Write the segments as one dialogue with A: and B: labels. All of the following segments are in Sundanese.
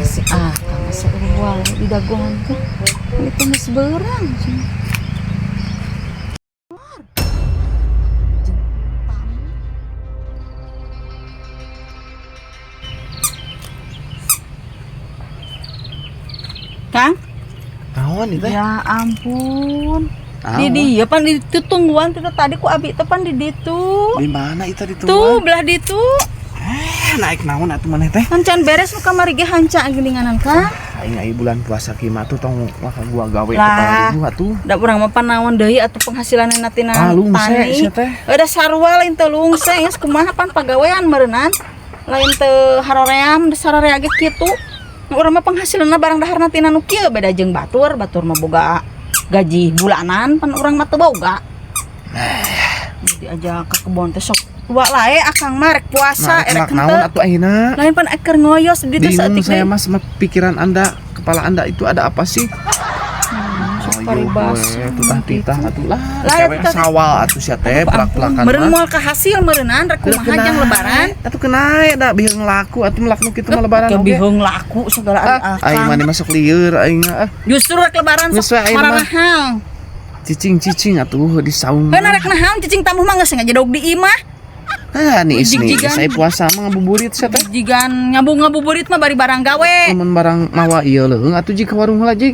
A: Si Akang asa uwal di dagoan teh. Ini teh geus beurang cenah. Kang,
B: Naon itu teh?
A: ya ampun. Di
B: Naon?
A: dia pan di ditu tungguan teh tadi ku abi teh pan di ditu.
B: Di mana itu di
A: Tuh belah ditu.
B: Eh, naik naon atuh maneh teh?
A: Hancan beres nu kamari ge hanca geuninganan Kang.
B: Aing aya bulan puasa kieu mah tuh tong maka gua gawe
A: Lah.
B: kepala ribu atuh.
A: Da urang mah panaon deui atuh penghasilanna tina
B: Ah, lungse
A: tani.
B: sia teh.
A: Udah sarua lain teu lungse geus kumaha pan pagawean meureunnan. Lain teu haroream sararea ge kitu. Nu urang mah penghasilanna barang daharna tina nu kieu beda jeung batur, batur mah boga gaji bulanan pan urang mah teu boga. Jadi aja ke kebon teh sok dua lae akang mah rek puasa
B: Nah,
A: erek
B: naon
A: henteu.
B: atuh ayeuna?
A: Lain pan eker ngoyos di ditu
B: Bingung
A: saeutik
B: saya
A: deui.
B: mah sama pikiran Anda, kepala Anda itu ada apa sih?
A: Sok paribas.
B: Tutah titah atuh lah.
A: Lah,
B: Cewek
A: eta teh.
B: sawal atuh sia teh pelak-pelakan
A: Meureun
B: mah.
A: moal kahasil meureunnan rek kumaha jang lebaran.
B: Atuh kenae da biheung laku atuh melak nu kitu mah lebaran
A: Ke
B: oge.
A: biheung laku segala ari
B: Ah, aing
A: akang.
B: mah masuk lieur aing mah, ah.
A: Justru rek lebaran
B: Geus
A: sok
B: we aing mah.
A: maranahal.
B: Cicing-cicing atuh di saung.
A: Heuh rek nahan cicing tamuh mah geus ngajedog di imah.
B: Ah, nih nih,
A: Jig-jigan.
B: saya puasa mah ngabuburit sia teh.
A: Jigan ngabuburit mah bari barang gawe.
B: Mun barang mawa ieu leuheung atuh jig ka warung heula jig.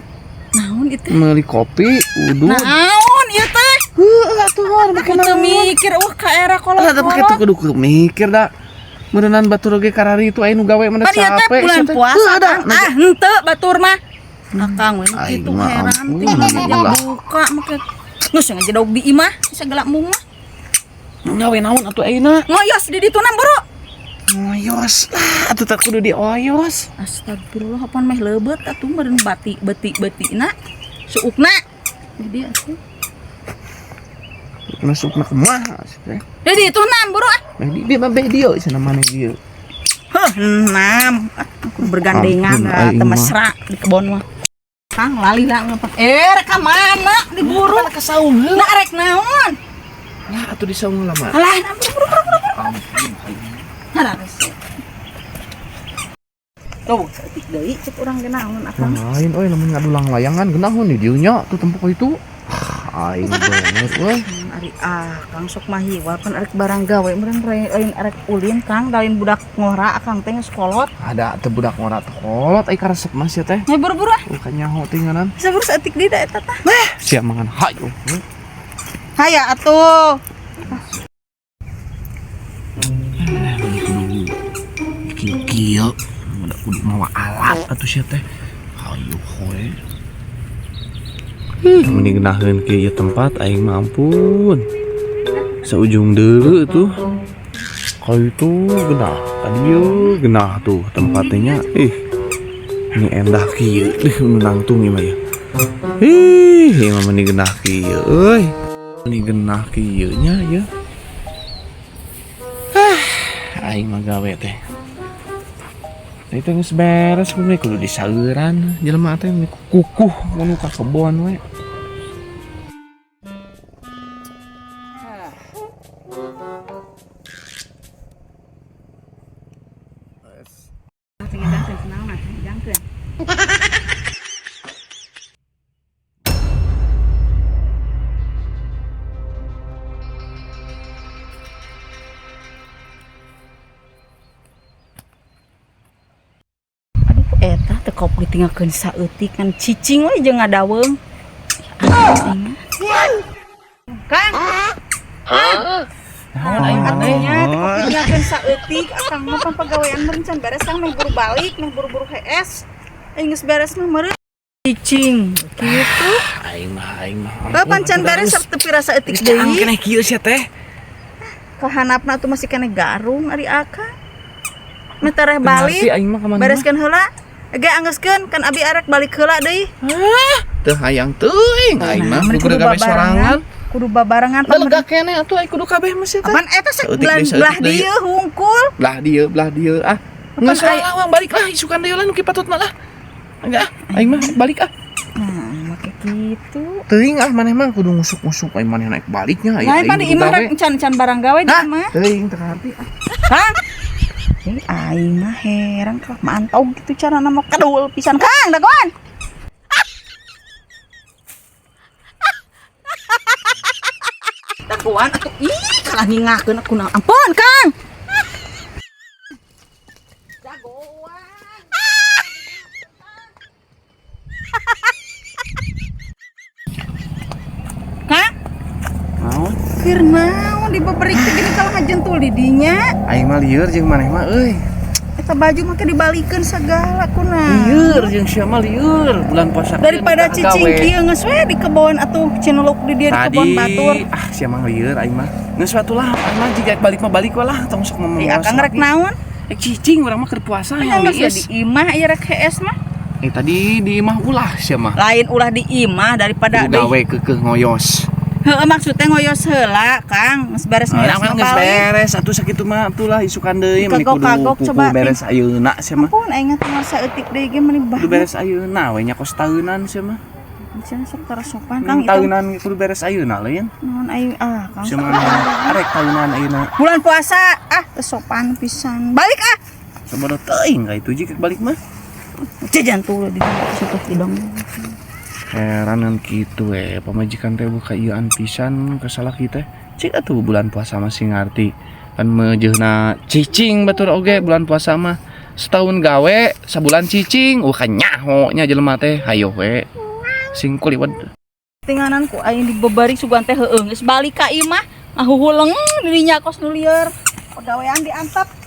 A: Naon itu?
B: Meuli kopi, udud.
A: Naon ieu teh?
B: Heuh atuh mah make
A: Teu
B: naon.
A: mikir wah ka era
B: Lah da make
A: kolot-kolot.
B: teu kudu mikir da. Meureunnan batur oge karari itu aya nu gawe mah
A: Pan ieu teh
B: capek
A: bulan
B: sia teh.
A: puasa
B: Heuh, da.
A: Kang. Ah henteu batur mah. Akang we nu
B: Aing
A: kitu
B: mah
A: heran
B: ampun,
A: teh
B: ulah.
A: buka make geus ngajedog di imah segala mung mah.
B: Gawe naon atuh ayeuna?
A: Ngoyos di ditu buru.
B: Ngoyos lah atuh teh kudu dioyos.
A: Astagfirullah apaan meh leubet atuh meureun bati beti betina suukna. Jadi atuh.
B: Masukna kumaha sia teh.
A: Di ditu nam buru ah.
B: Meh di dia mah beh dieu cenah maneh dieu.
A: Heuh, nam. Ah, kudu bergandengan
B: Ampun,
A: ah,
B: aing
A: teu
B: mah.
A: mesra di kebon mah. Kang lali lah ngapa. Eh, rek ka mana diburu?
B: Ka saung heula.
A: Nah, rek naon?
B: Lah atuh di saung heula mah.
A: Alah, nam buru buru buru. buru.
B: Ampun aing.
A: Halah, geus. Tuh, saeutik deui cek urang ge naon akang.
B: Lain euy lamun ngadulang layangan geunahun di dieu nya tuh tempat itu. Ah, aing banget euy.
A: Ari ah, Kang sok mah hiwal pan arek barang gawe meureun lain arek ulin Kang, lain budak ngora akang teh geus kolot.
B: Ada teu budak ngora teh kolot ai karesep mah sia teh.
A: Nya buru-buru ah.
B: Bukan nyaho tinggalan.
A: Bisa buru saeutik deui da eta tah.
B: Siap mangan hayu.
A: Haya atuh.
B: Kudu kieu udah kudu mawa alat atuh sia teh. Hayu hoe. Mending genaheun ke ieu tempat aing mah ampun. Seujung deuleu tuh. Kayu itu genah, tadi ieu genah tuh tempatnya. Ih. Ini endah kieu deh nu nangtung ieu mah ya. Ih, ieu mah mending genah kieu euy. Mending genah kieu nya ya. Ah, aing mah gawe teh. Nah, itu geus beres kudu kudu disauran jelema teh meni kukuh mun ka kebon we.
A: Aduh, eta teh kop ditinggalkeun saeutik kan cicing we jeung ngadaweung. Ya, Kang.
B: Naon aing
A: Atuh nya teh kop ditinggalkeun saeutik akang mah pan pagawean meureun can beres Kang meh buru balik meh buru-buru HS. Aing geus beres mah meureun. Cicing kitu.
B: Aing mah aing mah.
A: Heuh pan can beres sok teu pira saeutik
B: Geus caang
A: deui.
B: keneh kieu sia teh.
A: Kahanapna tuh masih keneh garung ari akang. Meh tereh
B: Teu
A: balik.
B: ngarti aing mah ka mana mah.
A: Bereskeun heula. Ge anggeuskeun kan abi arek balik heula deui.
B: Teu hayang teuing aing mah
A: Nah,
B: kudu gawe sorangan.
A: Kudu babarengan
B: Da lega keneh atuh aing kudu kabeh mah sia teh.
A: Apaan eta sek
B: Saeutik
A: belah
B: deui, saeutik
A: belah
B: deui.
A: dieu hungkul.
B: Belah dieu, belah dieu ah. Geus lah, urang balik lah, isukan deui lah nu kieu patutna lah. Enggak, aing mah balik ah.
A: Nah, make kitu.
B: Teuing ah, maneh mah kudu ngusuk-ngusuk aing maneh naik baliknya.
A: Lain pan di imah rek can-can barang gawe di imah.
B: Teuing teu ngarti ah.
A: Kang. Eh, aing mah heran kalau mantau gitu cara nama kadul pisan, Kang, dagoan. Dagoan atuh, ih, kalah ningakeun aku naon. Ampun, Kang. Jagoan. Kang,
B: Naon?
A: Keur naon dibeberi teh gini kalau ngajentul di dinya.
B: Aing mah lieur jeung maneh mah euy.
A: Eta baju make dibalikeun segala kunaon.
B: Lieur jeung sia mah lieur bulan puasa.
A: Daripada cicing kieu geus we di kebon atuh cineluk di dia di kebon batur.
B: Ah, sia mah lieur aing mah. Geus atuh lah, aing mah jika balik mah balik lah, tong sok ngomong.
A: Di akang rek naon?
B: Eh, cicing urang mah keur puasa
A: Yang
B: yang
A: geus di imah ieu rek hees mah.
B: Eh, tadi di imah ulah sia mah.
A: Lain ulah di imah daripada
B: Kudu gawe keukeuh ngoyos.
A: Heeh, maksudnya ngoyos heula, Kang. Geus beres ngoyos
B: Urang mah
A: mah
B: geus
A: balik.
B: beres atuh sakitu mah atuh lah isukan deui meni kudu
A: Kagok-kagok
B: kuku
A: coba,
B: beres ayeuna sia mah.
A: Ampun aing teh saeutik deui ge meuni
B: Kudu
A: banget.
B: beres ayeuna we nya kos taunan sia mah.
A: Cenah sok tara sopan, Kang, itu.
B: Taunan kudu beres ayeuna lain.
A: Naon aing ah, Kang.
B: Sia mah arek taunan ayeuna.
A: Bulan puasa ah teu sopan pisan. Balik ah.
B: Sabodo teuing ka itu jika balik mah.
A: Jajan tuh di situ hidung.
B: Heranan gitu pamajikan teh buka ieuan pisan kesalah kita. Cik atuh bulan puasa masih ngarti. Kan mejeuna cicing batur oge bulan puasa mah. Setahun gawe, sabulan cicing, wah kan nyaho nya jelema teh, hayo we. Sing kuliwet.
A: Tinganan ku aing dibebari sugan teh heueuh geus balik ka imah ngahuhuleng dirinya kos nu lieur. Pagawean diantep.